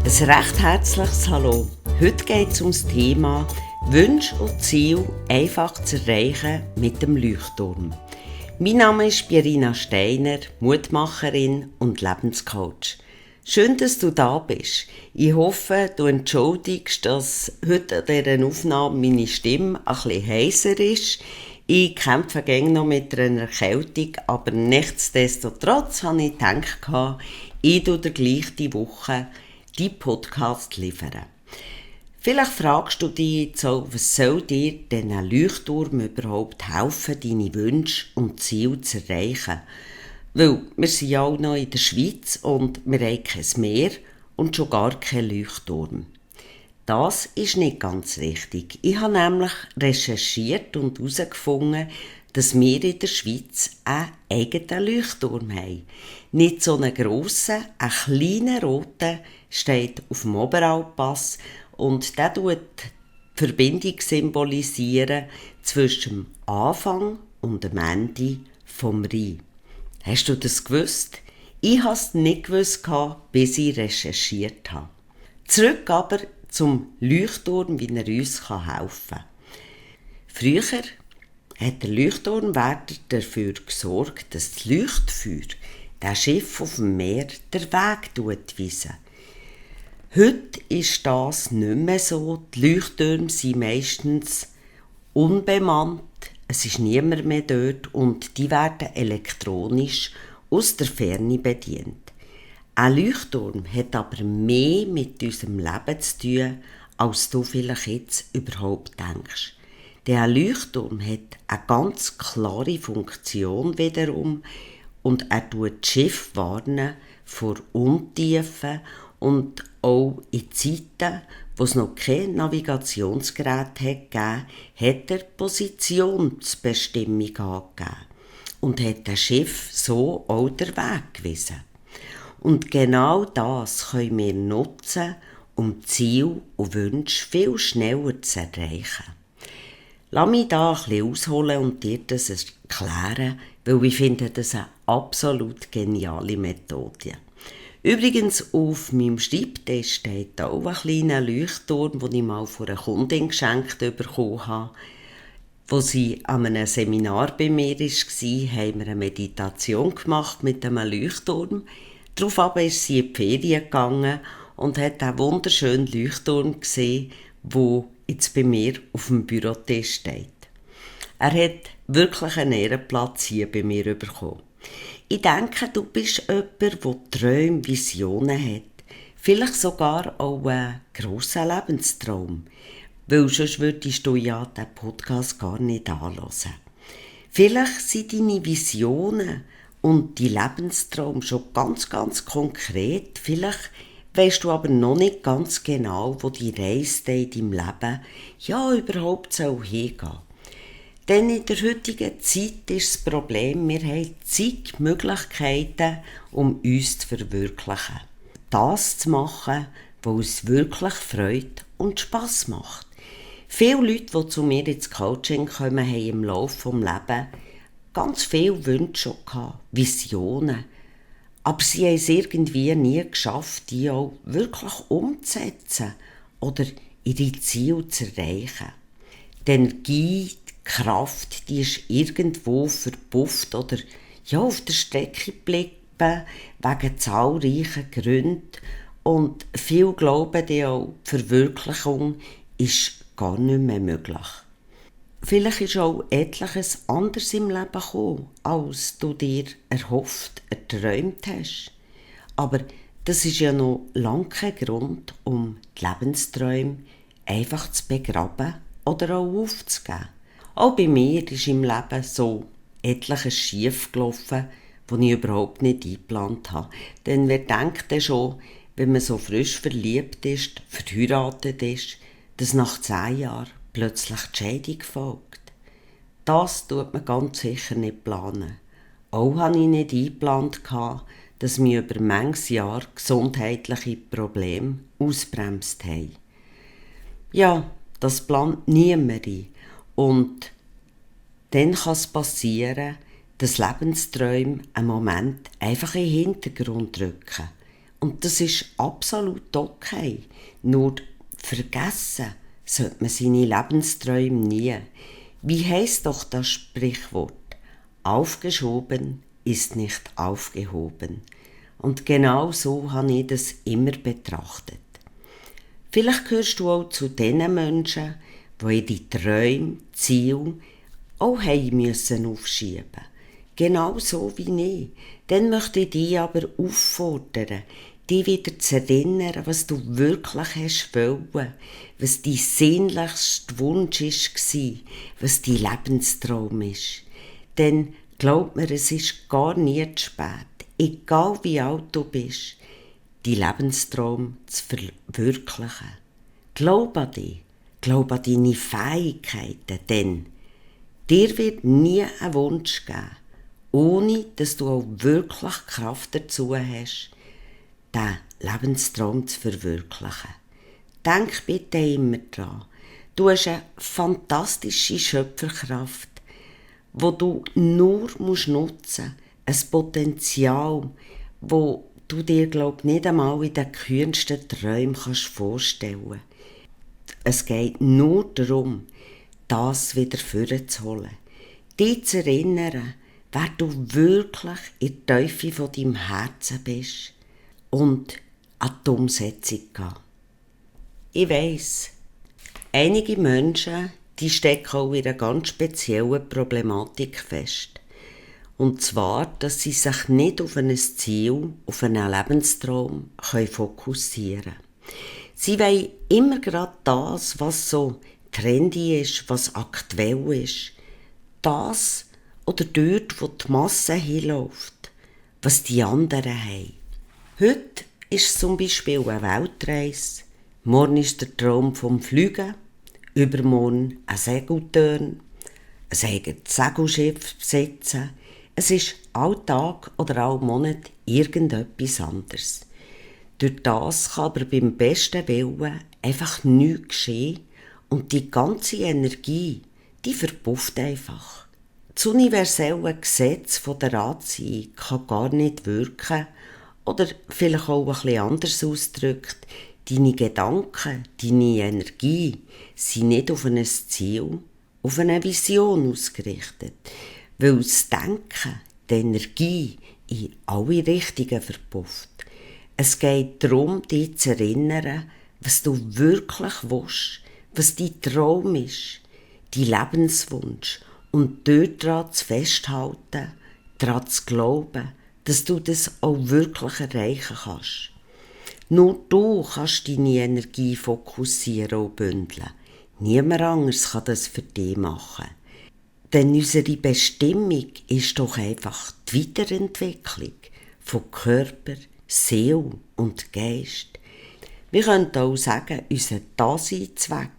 Ein recht herzliches Hallo. Heute geht es um das Thema Wünsche und Ziele einfach zu erreichen mit dem Leuchtturm. Mein Name ist Pierina Steiner, Mutmacherin und Lebenscoach. Schön, dass du da bist. Ich hoffe, du entschuldigst, dass heute an dieser Aufnahme meine Stimme ein bisschen heiser ist. Ich kämpfe gerne noch mit einer Erkältung, aber nichtsdestotrotz habe ich gedacht, ich tue dir gleich die Woche die Podcast liefern. Vielleicht fragst du dich jetzt auch, was soll dir denn ein Leuchtturm überhaupt helfen, deine Wünsche und Ziele zu erreichen? Weil wir sind ja auch noch in der Schweiz und wir haben kein Meer und schon gar keinen Leuchtturm. Das ist nicht ganz richtig. Ich habe nämlich recherchiert und herausgefunden, dass wir in der Schweiz einen eigenen Leuchtturm haben. Nicht so einen grossen, einen kleinen roten steht auf dem Oberalpass und der tut die Verbindung symbolisieren zwischen dem Anfang und dem Ende vom Rhein. Hast du das gewusst? Ich habe es nicht gewusst, bis ich recherchiert habe. Zurück aber zum Leuchtturm, wie er uns helfen kann. Früher hat der Leuchtturmwärter dafür gesorgt, dass das Leuchtfeuer das Schiff auf dem Meer den Weg weisen. Heute ist das nicht mehr so. Die Leuchttürme sind meistens unbemannt, es ist niemand mehr dort und die werden elektronisch aus der Ferne bedient. Ein Leuchtturm hat aber mehr mit unserem Leben zu tun, als du vielleicht jetzt überhaupt denkst. Der Leuchtturm hat eine ganz klare Funktion wiederum und er tut das Schiff warnen vor Untiefen und auch in Zeiten, wo es noch kein Navigationsgerät gegeben hat er Positionsbestimmung angegeben und hat das Schiff so auch den Weg gewiesen. Und genau das können wir nutzen, um Ziele und Wünsche viel schneller zu erreichen. Lass mich da ein bisschen ausholen und dir das erklären, weil ich finde das eine absolut geniale Methode. Übrigens, auf meinem Schreibtisch steht auch ein kleiner Leuchtturm, den ich mal von einer Kundin geschenkt bekommen habe. Als sie an einem Seminar bei mir war, haben wir eine Meditation gemacht mit einem Leuchtturm. Daraufhin ist sie in die Ferien gegangen und hat einen wunderschönen Leuchtturm gesehen, der jetzt bei mir auf dem Bürotisch steht. Er hat wirklich einen Ehrenplatz hier bei mir bekommen. Ich denke, du bist jemand, der Träume, Visionen hat. Vielleicht sogar auch einen grossen Lebenstraum. Weil sonst würdest du ja diesen Podcast gar nicht anhören. Vielleicht sind deine Visionen und dein Lebenstraum schon ganz konkret. Vielleicht weisst du aber noch nicht ganz genau, wo die Reise in deinem Leben ja überhaupt hingehen soll. Denn in der heutigen Zeit ist das Problem, wir haben zig Möglichkeiten, um uns zu verwirklichen. Das zu machen, was uns wirklich Freude und Spass macht. Viele Leute, die zu mir ins Coaching kommen, haben im Laufe des Lebens ganz viele Wünsche gehabt, Visionen. Aber sie haben es irgendwie nie geschafft, die auch wirklich umzusetzen oder ihre Ziele zu erreichen. Die Energie, die Kraft, die ist irgendwo verpufft oder ja, auf der Strecke geblieben, wegen zahlreichen Gründen. Und viele glauben auch, die Verwirklichung ist gar nicht mehr möglich. Vielleicht ist auch etliches anders im Leben gekommen, als du dir erhofft, erträumt hast. Aber das ist ja noch lange kein Grund, um die Lebensträume einfach zu begraben oder auch aufzugeben. Auch bei mir ist im Leben so etliches schief gelaufen, das ich überhaupt nicht eingeplant habe. Denn wer denkt denn schon, wenn man so frisch verliebt ist, verheiratet ist, dass nach 10 Jahren plötzlich die Scheidung folgt. Das tut man ganz sicher nicht planen. Auch habe ich nicht eingeplant, dass wir über manches Jahr gesundheitliche Probleme ausbremst haben. Ja, das plant niemand ein. Und dann kann es passieren, dass Lebensträume einen Moment einfach in den Hintergrund rücken Und das ist absolut okay. Nur vergessen sollte man seine Lebensträume nie. Wie heisst doch das Sprichwort? Aufgeschoben ist nicht aufgehoben. Und genau so habe ich das immer betrachtet. Vielleicht gehörst du auch zu den Menschen, die ihre Träume, Ziele auch aufschieben mussten. Genau so wie ich. Dann möchte ich dich aber auffordern, dich wieder zu erinnern, was du wirklich hast wollen, was dein sehnlichster Wunsch war, was dein Lebenstraum ist. Denn glaub mir, es ist gar nie zu spät, egal wie alt du bist, deinen Lebenstraum zu verwirklichen. Glaub an dich, glaub an deine Fähigkeiten, denn dir wird nie ein Wunsch geben, ohne dass du auch wirklich Kraft dazu hast, diesen Lebenstraum zu verwirklichen. Denk bitte immer daran, du hast eine fantastische Schöpferkraft, wo du nur nutzen musst, ein Potenzial, wo du dir, glaub, nicht einmal in den kühnsten Träumen vorstellen kannst. Es geht nur darum, das wieder vorzuholen. Dich zu erinnern, wer du wirklich in der Tiefe von deinem Herzen bist und an die Umsetzung gehen. Ich weiss, einige Menschen, die stecken auch in einer ganz speziellen Problematik fest. Und zwar, dass sie sich nicht auf ein Ziel, auf einen Lebenstraum fokussieren können. Sie wollen immer gerade das, was so trendy ist, was aktuell ist. Das oder dort, wo die Masse hinläuft, was die anderen haben. Heute ist es zum Beispiel eine Weltreise, morgen ist der Traum vom Fliegen, übermorgen ein Segeltörn, ein eigenes Segelschiff besitzen. Es ist Alltag oder all Monat irgendetwas anderes. Durch das kann aber beim besten Willen einfach nichts geschehen und die ganze Energie, die verpufft einfach. Das universelle Gesetz von der Anziehung kann gar nicht wirken oder vielleicht auch ein bisschen anders ausgedrückt, deine Gedanken, deine Energie sind nicht auf ein Ziel, auf eine Vision ausgerichtet, weil das Denken, die Energie in alle Richtungen verpufft. Es geht darum, dich zu erinnern, was du wirklich willst, was dein Traum ist, dein Lebenswunsch und dort daran zu festhalten, daran zu glauben, dass du das auch wirklich erreichen kannst. Nur du kannst deine Energie fokussieren und bündeln. Niemand anderes kann das für dich machen. Denn unsere Bestimmung ist doch einfach die Weiterentwicklung von Körper, Seele und Geist. Wir können auch sagen, unser Daseinszweck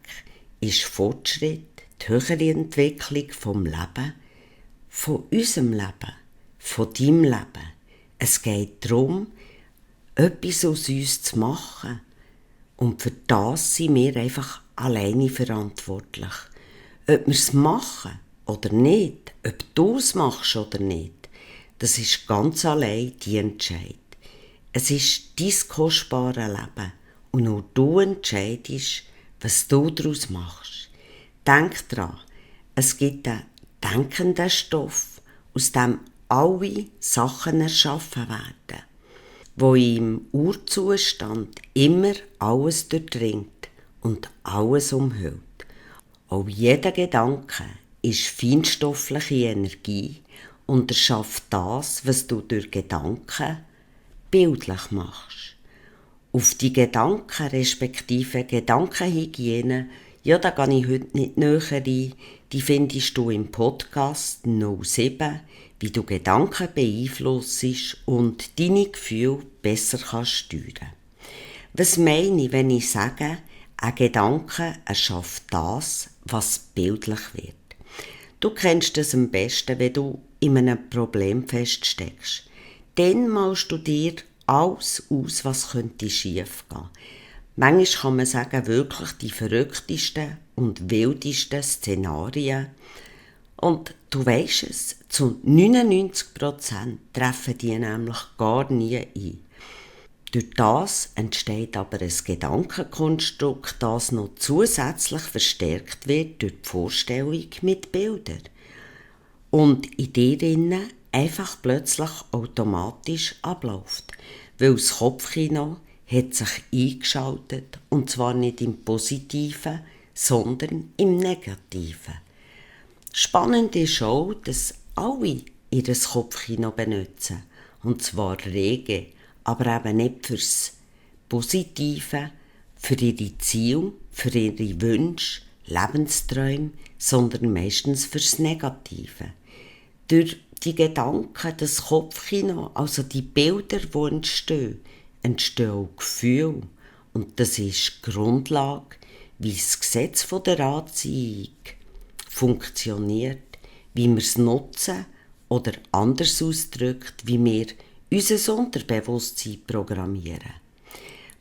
ist Fortschritt, die höhere Entwicklung vom Leben, von unserem Leben, von deinem Leben. Es geht darum, etwas aus uns zu machen. Und für das sind wir einfach alleine verantwortlich. Ob wir es machen oder nicht, ob du es machst oder nicht, das ist ganz allein die Entscheidung. Es ist dein kostbares Leben und nur du entscheidest, was du daraus machst. Denk daran, es gibt einen denkenden Stoff, aus dem alle Sachen erschaffen werden, wo im Urzustand immer alles durchdringt und alles umhüllt. Auch jeder Gedanke ist feinstoffliche Energie und erschafft das, was du durch Gedanken bildlich machst. Auf die Gedanken respektive Gedankenhygiene, ja, da gehe ich heute nicht näher ein, die findest du im Podcast 07, wie du Gedanken beeinflussst und deine Gefühle besser kannst steuern. Was meine ich, wenn ich sage, ein Gedanke erschafft das, was bildlich wird? Du kennst das am besten, wenn du in einem Problem feststeckst. Dann malst du dir alles aus, was könnte schief gehen. Manchmal kann man sagen, wirklich die verrücktesten und wildesten Szenarien. Und du weisst es, zu 99% treffen die nämlich gar nie ein. Durch das entsteht aber ein Gedankenkonstrukt, das noch zusätzlich verstärkt wird durch die Vorstellung mit Bildern. Und in dir innen einfach plötzlich automatisch abläuft, weil das Kopfkino hat sich eingeschaltet, und zwar nicht im Positiven, sondern im Negativen. Spannend ist auch, dass alle ihr Kopfkino benutzen, und zwar rege, aber eben nicht fürs Positive, für ihre Ziele, für ihre Wünsche, Lebensträume, sondern meistens fürs Negative. Durch die Gedanken, das Kopfkino, also die Bilder, die entstehen auch Gefühle. Und das ist die Grundlage, wie das Gesetz der Anziehung funktioniert, wie wir es nutzen oder anders ausgedrückt, wie wir unser Unterbewusstsein programmieren.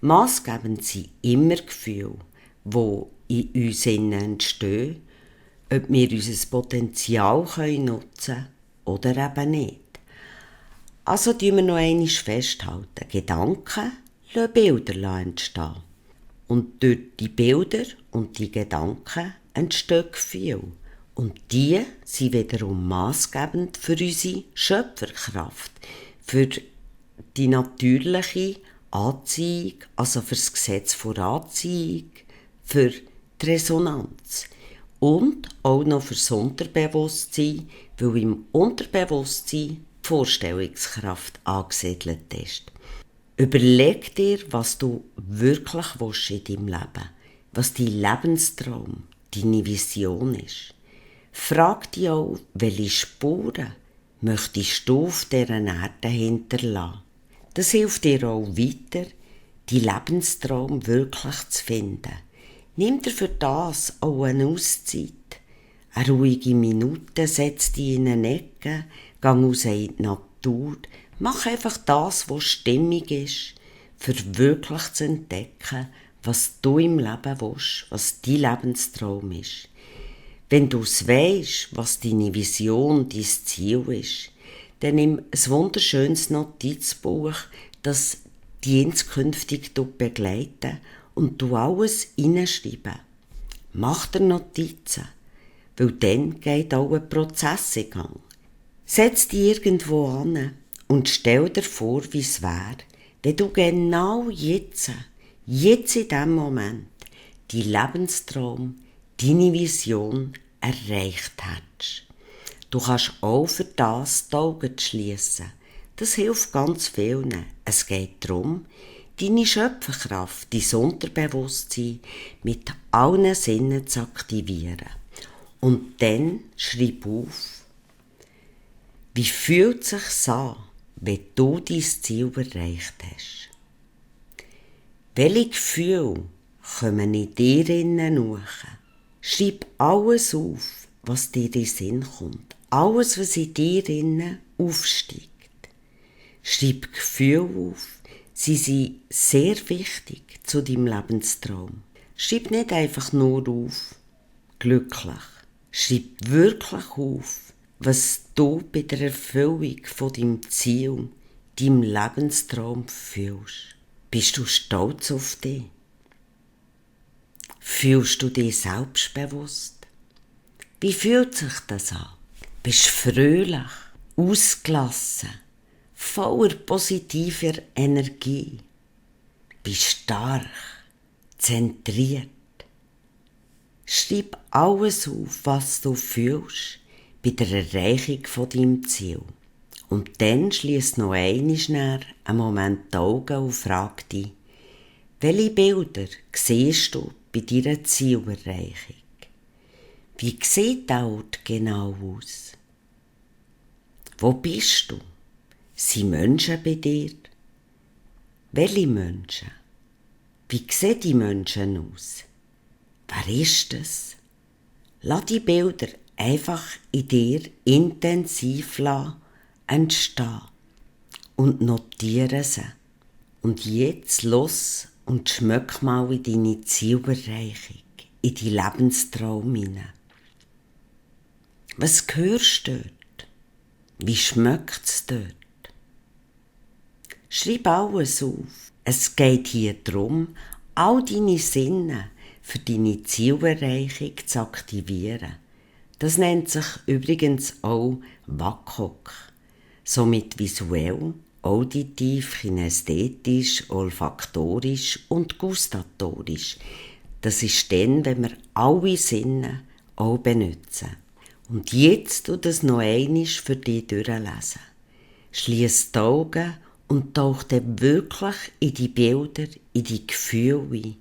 Massgebend sind immer Gefühle, die in uns entstehen, ob wir unser Potenzial nutzen können oder eben nicht. Also tun wir noch einmal festhalten, Gedanken lassen Bilder entstehen. Und durch die Bilder und die Gedanken entstehen Gefühle. Und die sind wiederum maßgebend für unsere Schöpferkraft, für die natürliche Anziehung, also für das Gesetz der Anziehung, für die Resonanz und auch noch für das Unterbewusstsein, weil im Unterbewusstsein die Vorstellungskraft angesiedelt ist. Überleg dir, was du wirklich willst in deinem Leben, was dein Lebenstraum, deine Vision ist. Frag dich auch, welche Spuren möchtest du auf dieser Erde hinterlassen. Das hilft dir auch weiter, deinen Lebenstraum wirklich zu finden. Nimm dir für das auch eine Auszeit. Eine ruhige Minute, setz dich in eine Ecke, geh raus in die Natur. Mach einfach das, was stimmig ist, für wirklich zu entdecken, was du im Leben willst, was dein Lebenstraum ist. Wenn du es weisst, was deine Vision, dein Ziel ist, dann nimm ein wunderschönes Notizbuch, das dich inskünftig begleiten und du alles hineinschreiben. Mach dir Notizen, weil dann geht auch ein Prozess in Gang. Setz dich irgendwo an und stell dir vor, wie es wäre, wenn du genau jetzt in diesem Moment, dein Lebenstraum, deine Vision erreicht hättest. Du kannst auch für das die Augen schliessen. Das hilft ganz vielen. Es geht darum, deine Schöpferkraft, dein Unterbewusstsein mit allen Sinnen zu aktivieren. Und dann schreib auf, wie fühlt es sich an, wenn du dein Ziel erreicht hast? Welche Gefühle kommen in dir innen hoch? Schreib alles auf, was dir in den Sinn kommt. Alles, was in dir innen aufsteigt. Schreib Gefühle auf. Sie sind sehr wichtig zu deinem Lebenstraum. Schreib nicht einfach nur auf, glücklich. Schreib wirklich auf, was du bei der Erfüllung von deinem Ziel, deinem Lebenstraum fühlst. Bist du stolz auf dich? Fühlst du dich selbstbewusst? Wie fühlt sich das an? Bist du fröhlich, ausgelassen, voller positiver Energie? Bist du stark, zentriert? Schreib alles auf, was du fühlst bei der Erreichung von deinem Ziel. Und dann schliess noch einmal einen Moment die Augen und frag dich, welche Bilder siehst du bei deiner Zielerreichung? Wie sieht der Ort genau aus? Wo bist du? Sind Menschen bei dir? Welche Menschen? Wie sehen die Menschen aus? Wer ist es? Lass die Bilder einfach in dir intensiv entstehen und notiere sie. Und jetzt los und schmeck mal in deine Zielerreichung, in deinen Lebenstraum hinein. Was hörst du dort? Wie schmeckt es dort? Schreib alles auf. Es geht hier darum, all deine Sinne für deine Zielerreichung zu aktivieren. Das nennt sich übrigens auch WAKOK. Somit visuell, auditiv, kinästhetisch, olfaktorisch und gustatorisch. Das ist dann, wenn wir alle Sinne auch benutzen. Und jetzt tu das noch einmal für dich durchlesen. Schliess die Augen und tauch dann wirklich in die Bilder, in die Gefühle ein.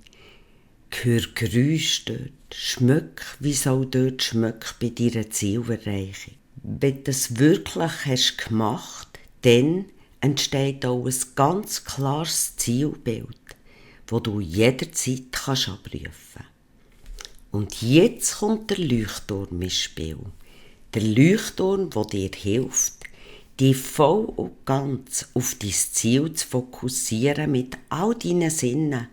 Hör Geräusche dort, schmeck, wie es auch dort schmeckt bei deiner Zielerreichung. Wenn du das wirklich hast gemacht, dann entsteht auch ein ganz klares Zielbild, das du jederzeit abrufen kannst. Und jetzt kommt der Leuchtturm ins Spiel. Der Leuchtturm, der dir hilft, dich voll und ganz auf dein Ziel zu fokussieren mit all deinen Sinnen,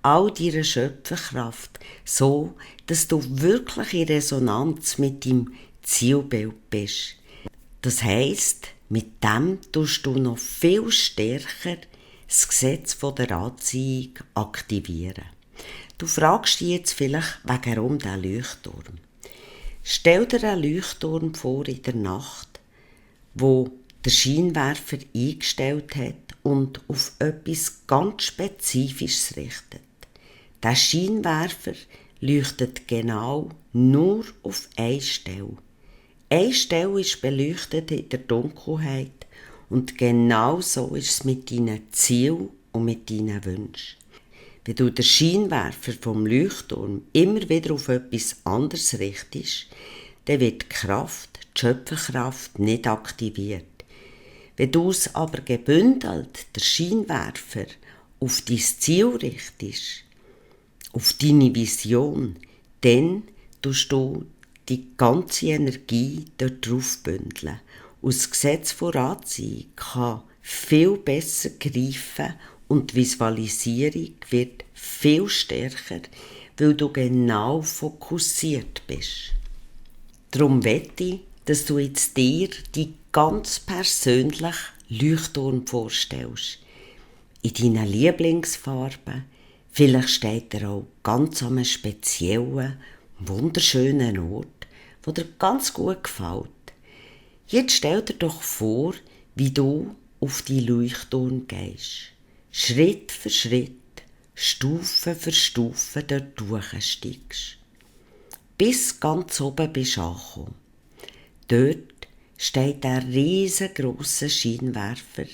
all deiner Schöpferkraft, so, dass du wirklich in Resonanz mit deinem Zielbild bist. Das heisst, mit dem tust du noch viel stärker das Gesetz der Anziehung aktivieren. Du fragst dich jetzt vielleicht, warum dieser Leuchtturm. Stell dir einen Leuchtturm vor in der Nacht, wo der Scheinwerfer eingestellt hat und auf etwas ganz Spezifisches richtet. Der Scheinwerfer leuchtet genau nur auf eine Stelle. Eine Stelle ist beleuchtet in der Dunkelheit und genau so ist es mit deinen Zielen und mit deinen Wünschen. Wenn du den Scheinwerfer vom Leuchtturm immer wieder auf etwas anderes richtest, dann wird die Kraft, die Schöpferkraft nicht aktiviert. Wenn du es aber gebündelt, den Scheinwerfer, auf dein Ziel richtest, auf deine Vision, dann tust du die ganze Energie dort drauf bündeln. Und das Gesetz der Anziehung kann viel besser greifen und die Visualisierung wird viel stärker, weil du genau fokussiert bist. Darum möchte ich, dass du jetzt dir die ganz persönlichen Leuchtturm vorstellst. In deinen Lieblingsfarben. Vielleicht steht er auch ganz an einem speziellen, wunderschönen Ort, der dir ganz gut gefällt. Jetzt stell dir doch vor, wie du auf die Leuchtturm gehst. Schritt für Schritt, Stufe für Stufe dort durchsteigst. Bis ganz oben bist du angekommen. Dort steht ein riesengroßer Scheinwerfer,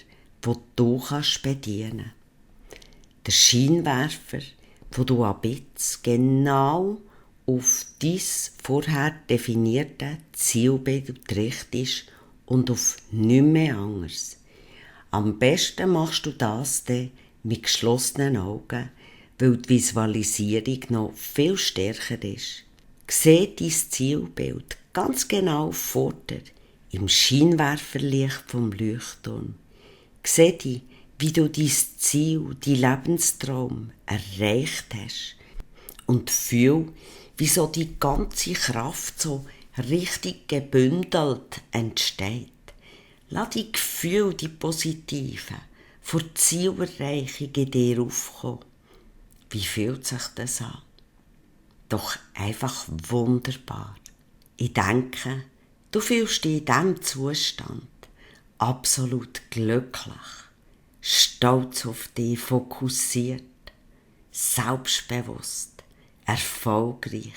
den du bedienen kannst. Der Scheinwerfer, wo du ab jetzt genau auf dein vorher definierte Zielbild richtest und auf nichts mehr anderes. Am besten machst du das dann mit geschlossenen Augen, weil die Visualisierung noch viel stärker ist. Sieh dein Zielbild ganz genau vor dir, im Scheinwerferlicht vom Leuchtturm. Sieh dich, wie du dein Ziel, dein Lebenstraum erreicht hast. Und fühl, wie so die ganze Kraft so richtig gebündelt entsteht. Lass die Gefühle, die positiven, vor der Zielerreichung in dir aufkommen. Wie fühlt sich das an? Doch einfach wunderbar. Ich denke, du fühlst dich in diesem Zustand absolut glücklich, stolz auf dich, fokussiert, selbstbewusst, erfolgreich,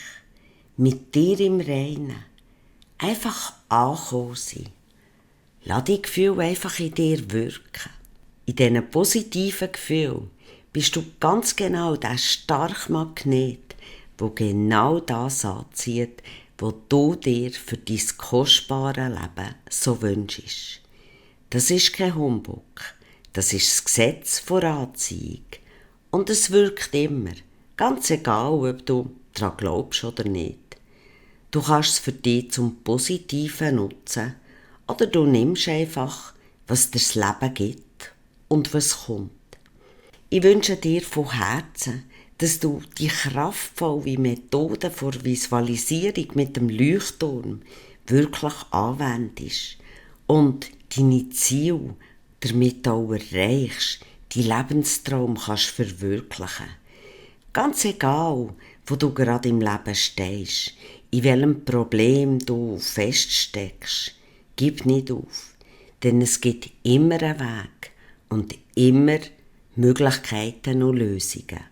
mit dir im Reinen, einfach angekommen sein. Lass die Gefühle einfach in dir wirken. In diesen positiven Gefühlen bist du ganz genau der starke Magnet, der genau das anzieht, was du dir für dein kostbare Leben so wünschst. Das ist kein Humbug, das ist das Gesetz der Anziehung. Und es wirkt immer, ganz egal, ob du daran glaubst oder nicht. Du kannst es für dich zum Positiven nutzen oder du nimmst einfach, was dir das Leben gibt und was kommt. Ich wünsche dir von Herzen, dass du die kraftvolle Methode der Visualisierung mit dem Leuchtturm wirklich anwendest und deine Ziele damit auch erreichst, die Lebenstraum kannst verwirklichen. Ganz egal, wo du gerade im Leben stehst, in welchem Problem du feststeckst, gib nicht auf, denn es gibt immer einen Weg und immer Möglichkeiten und Lösungen.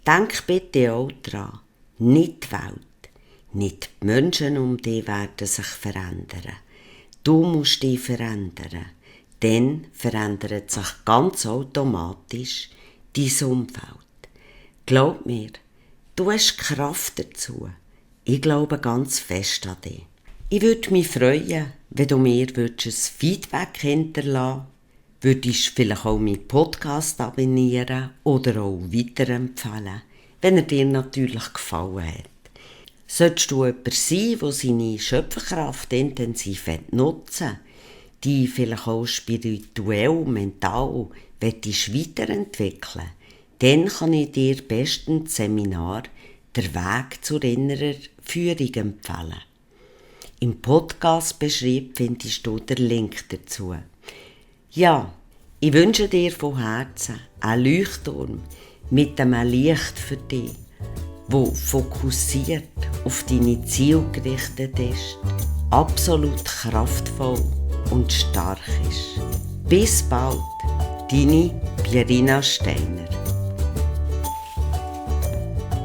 Denk bitte auch daran, nicht die Welt, nicht die Menschen um dich werden sich verändern. Du musst dich verändern, dann verändert sich ganz automatisch dein Umfeld. Glaub mir, du hast Kraft dazu. Ich glaube ganz fest an dich. Ich würde mich freuen, wenn du mir ein Feedback hinterlassen würdest, vielleicht auch meinen Podcast abonnieren oder auch weiterempfehlen, wenn er dir natürlich gefallen hat. Solltest du jemand sein, der seine Schöpferkraft intensiv nutzen will, die vielleicht auch spirituell, mental weiterentwickeln, dann kann ich dir bestens das Seminar «Der Weg zur inneren Führung» empfehlen. Im Podcast-Beschrieb findest du den Link dazu. Ja, ich wünsche dir von Herzen einen Leuchtturm mit einem Licht für dich, wo fokussiert auf deine Ziele gerichtet ist, absolut kraftvoll und stark ist. Bis bald, deine Pierina Steiner.